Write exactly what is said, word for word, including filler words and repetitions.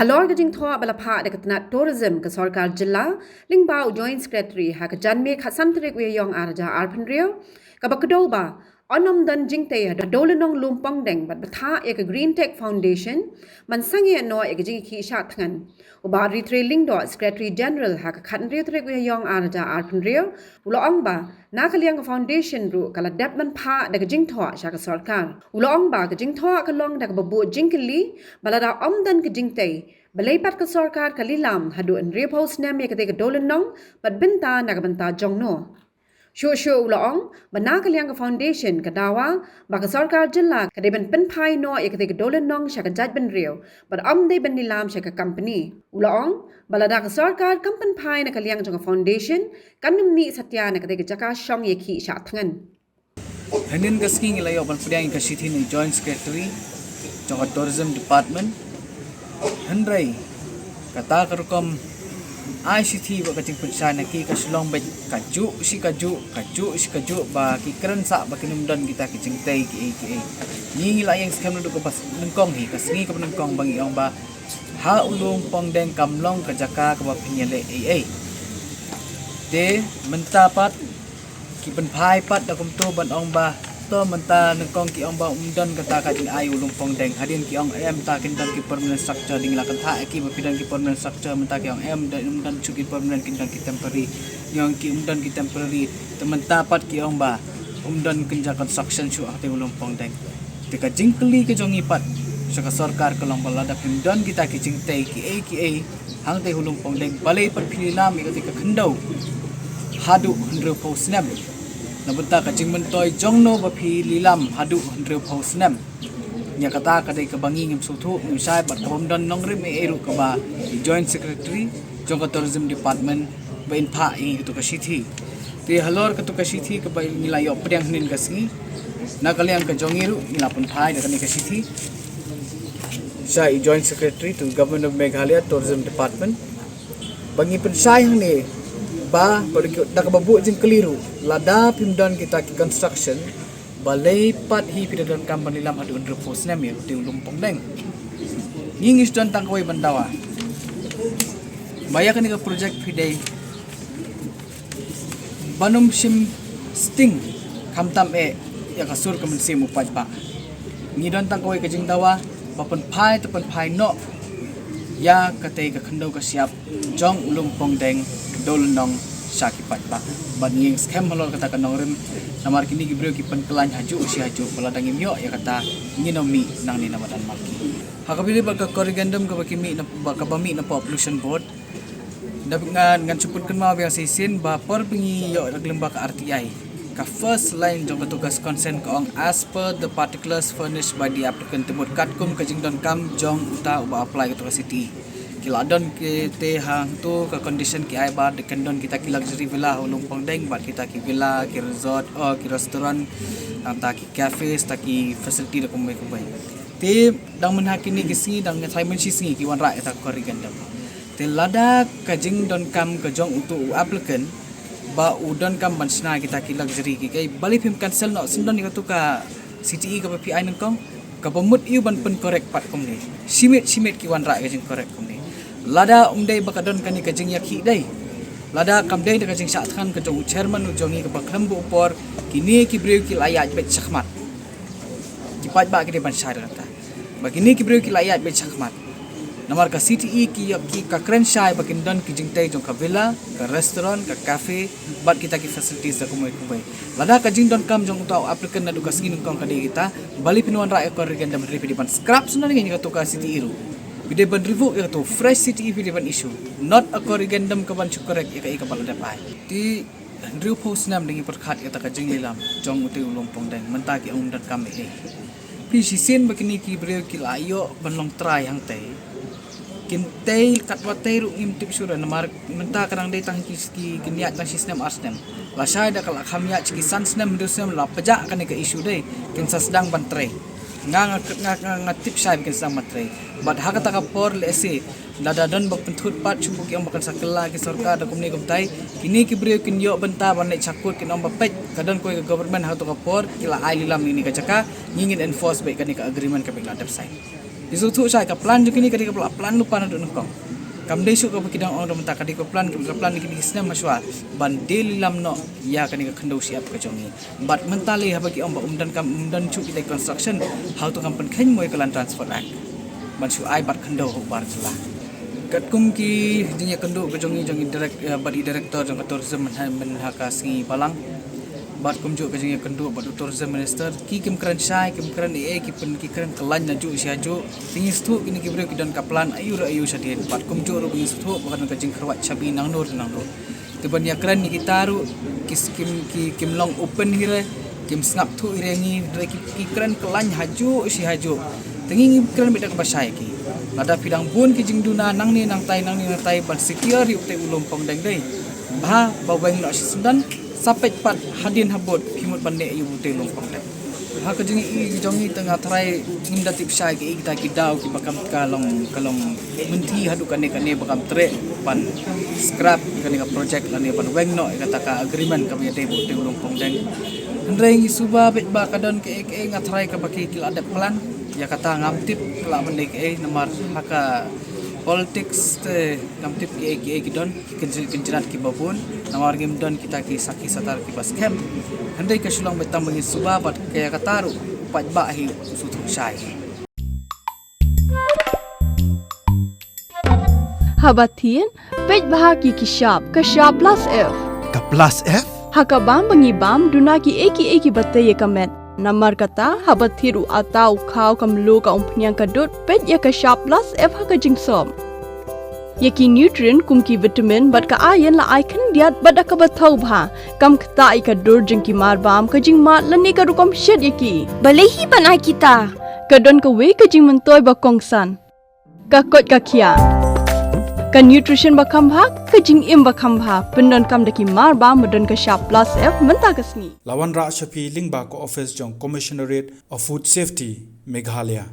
Halor ka jingthoh ba la phah da ka tnat tourism ka sorkar jylla lyngba u Joint Secretary ha ka janmiet khatsan tarik u Ïaïong ar hajar arphew hynriew, kaba kdew ba yn ym don jingtei ha Dewlynnong Lumpongdeng bad bthah ïa ka Green Tech Foundation ban sangeh noh ïa ka jingïakhih shah thngan. U Bah Rithree Lyngdoh, Secretary General, ha ka khathynriew tarik u Ïaïong ar hajar arphew hynriew, u la ong ba na ka liang ka foundation ruh ka la dep ban phah da ka jingthoh sha ka sorkar. U la ong ba ka jingthoh ka long da kaba buh jingkylli ba lada ym don ka jingtei, balei pat ka sorkar ka lilam haduh hynriewphew snem ïa katei ka dewlynnong bad bynta na ka bynta jong no. Shuh shuh u la ong ba na ka liang ka foundation ka dawa ba ka sorkar jylla ka dei ban pynphai noh ïa katei ka dewlynnong sha ka jaitbynriew bad ym dei ban lilam sha ka company. U la ong ba lada ka sorkar kam pynphai na ka liang jong ka foundation, kan ym mih satia na katei ka jaka shong ïakhih shah thngan. Hynnin ka sngi ngi la ïoh ban pdiang ïa ka shithi na u Joint Secretary jong ka Tourism Department. Hynrei kata ka rukom ai shithi bad ka jingpynshai na ki ka shu long beit kajuh shi kajuh, kajuh shi kajuh ba ki kren sah ba kin ym don kita ki jingtei kiei kiei. Ngi ngi la ïeng skhem naduh kaba nyngkong hi, ka sngi kaba nyngkong ba ngi ong ba ha u Lumpongdeng kam long ka jaka kaba phin ïaleh ei ei. Te mynta pat ki pynphai pat da kumto ban ong ba to mynta nyngkong ki ong ba ym don kata ka jingai u Lumpongdeng, hadien ki ong em ta kin don ki permanent structure. Dei ngi la kynthah ïa ki ba phi don ki permanent structure, mynta ki ong em, ym don shuh ki permanent, kin don ki temporary. Ngi ong ki ym don ki temporary, te mynta pat ki ong ba ym don kynja construction shuh ha katei u Lumpongdeng. Te ka jingkylli ka jong ngi pat sha ka sorkar ka long ba lada phim don kita ki jingtei kiei kiei hangtei u Lumpongdeng, balei pat phi lilam ïa katei ka khyndew haduh hynriewphew snem? Na bynta ka jingmyntoi jong no ba phi lilam haduh hynriewphew snem? Ïa kata ka dei kaba ngi ngim sngewthuh, ngim shai bad kaba ym don nongrim ei ei ruh kaba i Joint Secretary jong ka Tourism Department ba in phah ïa ngi kato ka shithi. Te halor kato ka shithi kaba ngi la ïoh pdiang hynnin ka sngi, na ka liang ka jong ngi ruh ngi la pynphai da kane ka shithi sha i Joint Secretary to Government of Meghalaya Tourism Department ba ngi pynshai hangne ba, ba da kaba buh jingkylli ruh, lada phim don kita ki construction, balei pat hi phi da donkam ban lilam haduh hynriewphew snem ïa utei u Lumpongdeng? Ngi ngi sdang tang kawei ban dawa ba ïa kane ka project phi dei ban ym shim sting khamtam eh ïa ka sur ka mynsiem u paidbah. Ngi don tang kawei ka jingdawa ba pynphai te pynphai noh ïa katei ka khyndew ka shyiap jong u Lumpongdeng Dewlynnong sha ki paidbah. Bad ngi ïeng skhem halor kata ka nongrim, namar kine ki briew ki pynkylla hajuh shi hajuh, ba lada ngim ïoh ïa kata ngin ym mih nangne na madan malki. Ha kaba ïadei bad ka corrigendum kaba ki mih na, ba kaba mih na Pollution Board, da ngan, ngan shu pynkynmaw biang shisien ba por ba ngi ïoh lyngba ka R T I, ka first line jong kato ka consent ka ong as per the particulars furnished by the applicant. Te mut katkum ka jingdonkam jong uta uba apply kato ka C T E. Ki la don kite hangto ka condition ki ai ba kan don kita ki luxury villa ha u Lumpongdeng bad kita ki villa, ki resort, oh, ki restaurant, nangta ki cafes, ta ki facility da kumwei kumwei. Te dang mynha kine ki sngi, dang ngi tharai mynshi sngi ki wanrah ïa kata ka corrigendum. Te lada ka jingdonkam ka jong uto u applicant ba u donkam ban shna kita ki luxury ki, kaei, balei phim cancel noh shen don ïa kato ka C T E kaba phi ai nyngkong? Kaba mut ïa u ban pyncorrect pat kumne. Shi miet shi miet ki wanrah ïa ka jingcorrect kumne. Lada ym dei ba ka don kane ka jingïakhih dei, lada kam dei da ka jingshah thngan ka jong u chairman u jong ngi kaba khlem buh por, kine ki briew ki la ïaid beit shakhmat. Ki paidbah ki dei ban shai da kata ba kine ki briew ki la ïaid beit shakhmat. Namar ka C T E ki ïa, ki ka kren shai ba kin don ki jingtei jong ka villa, ka restaurant, ka cafe bad kita ki facilities da kumwei kumwei. Lada ka jingdonkam jong uta u applicant naduh ka sngi nyngkong ka dei kita, balei phin wanrah ïa ka corrigendum? Hynrei phi dei ban scrap shen ïa kato ka C T E ruh. Phi dei ban revoke ïa kato, fresh C T E phi dei ban issue, not a corrigendum ka ban shu correct ïa kaei kaba la dep ai. Te hynriewphew snem da ngi pyrkhat ïa kata ka jinglilam jong utei u Lumpongdeng, mynta ki ong ym donkam ei ei. Phi shisien ba kine ki briew ki la ïoh ban long trai hangtei, kin tei katba tei ruh ngim tip shuh re, namar mynta ka dang dei tang ki, ki, kin ïaid tang shi snem ar snem. Lashai da ka la kham ïaid shi ki san snem hynriew snem la pjah kane ka issue dei, kin sa sdang ban trei. Nga, nga, nga, nga, nga tip shai ba kin sdang ban trei. Bad ha kata ka por lehse lada don ba pynthut pat, shu ba ki ong ba kan sa kylla ki sorkar da kumne kumtai, kine ki briew kin ïoh bynta ban leit sha court, kin ong ba peit, ka don kawei ka government ha kato ka por, ki la ai lilam ïa kane ka jaka, ngi ngin enforce beit kane ka agreement kaba ki la dep sign. Ngi sngewthuh shai ka plan jong kine ka dei kaba la plan lypa naduh nyngkong. Kam dei shuh kaba ki dang ong da mynta, ka dei ka plan, ka plan kine ki snem hashwa ban dei lilam noh ïa kane ka khyndew shyiap ka jong ngi. Bad mynta lei haba ki ong ba ym don, kam ym don shuh kita ki construction, hato kam pynkheiñ mo ïa ka Land Transport Act ban shu ai bat khyndew ha u bar jylla. Katkum ki jingïakynduh ka jong ngi, jong ngi direct, eh, bad i director jong ka tourism mynha, mynha ka sngi Balang, bad kumjuh ka jingïakynduh bad u tourism minister, ki kim kren shai, kim kren ei ei, ki pyn, ki kren kyllain najuh shi hajuh. Te ngi sngewthuh kine ki briew ki don ka plan aiu re aiu shadien, bad kumjuh ruh ngi sngewthuh ba ka don ka jingkyrwat shabi nangno re nangno. Te ban ïakren ïa kita ruh ki skim, ki kim long open hi re, kim sngap thuh hi re ngi, hynrei ki, ki kren kyllain hajuh shi hajuh. Te ngi, ngi kren beit da kaba shai ïa ki. Lada phi dang bun ki jingduna nangne nangtai, nangne nangtai ban secure ïa utei u lum pongdeng, dei bha ba weng noh shisyndon, sa peit pat hadien habud phi mut ban neh ïa utei u lum pongdeng. Ha ka jingïohi jong ngi te nga tharai ngim da tip shai kiei kita ki daw kiba kam, ka long, ka long mynthi haduh kane kane ba kam treh ban scrap kane ka project lane ban weng noh ïa kata ka agreement kaba ïadei bad utei u lum pongdeng. Hynrei ngi suba beit ba ka don kiei kiei, nga tharai kaba ki, ki la dep plan. Ïa kata ngam tip ka lah ban dei kiei, namar ha ka politics te ngam tip kiei kiei ki don. Kynjri-, kynjrat kiba bun, namar ngim don kita ki sakhi satar kiba skhem. Hynrei ka shu long beit tang ba ngi suba bad ka ïa kata ruh u paidbah hi u sngewthuh shai. Haba thied, peit bha ki, ki shap, ka shap plus F. Ka plus F? Ha ka bam ba ngi bam, duna kiei kiei kiba tei ïa ka met. Namar kata, haba thied u atta, u khaw, ka mluh, ka umphniang, ka dud, peit ïa ka shap plus F ha ka jingsop. Ïa ki nutrient kum ki vitamin bad ka iron la ai khyndiat bad da kaba thaw bha. Kam ktah ïa ka dur jong ki marbam, ka jingmad lane ka rukom shet ïa ki. Balei hi ban ai kita? Ka don kawei ka jingmyntoi ba kongsan. Ka koit ka khiah. Ka nutrition ba kham bha, ka jingim ba kham bha. Pyndonkam da ki marbam ba don ka shap plus F mynta ka sngi. La wanrah sha phi lyngba ka office jong Commissionerate of Food Safety, Meghalaya.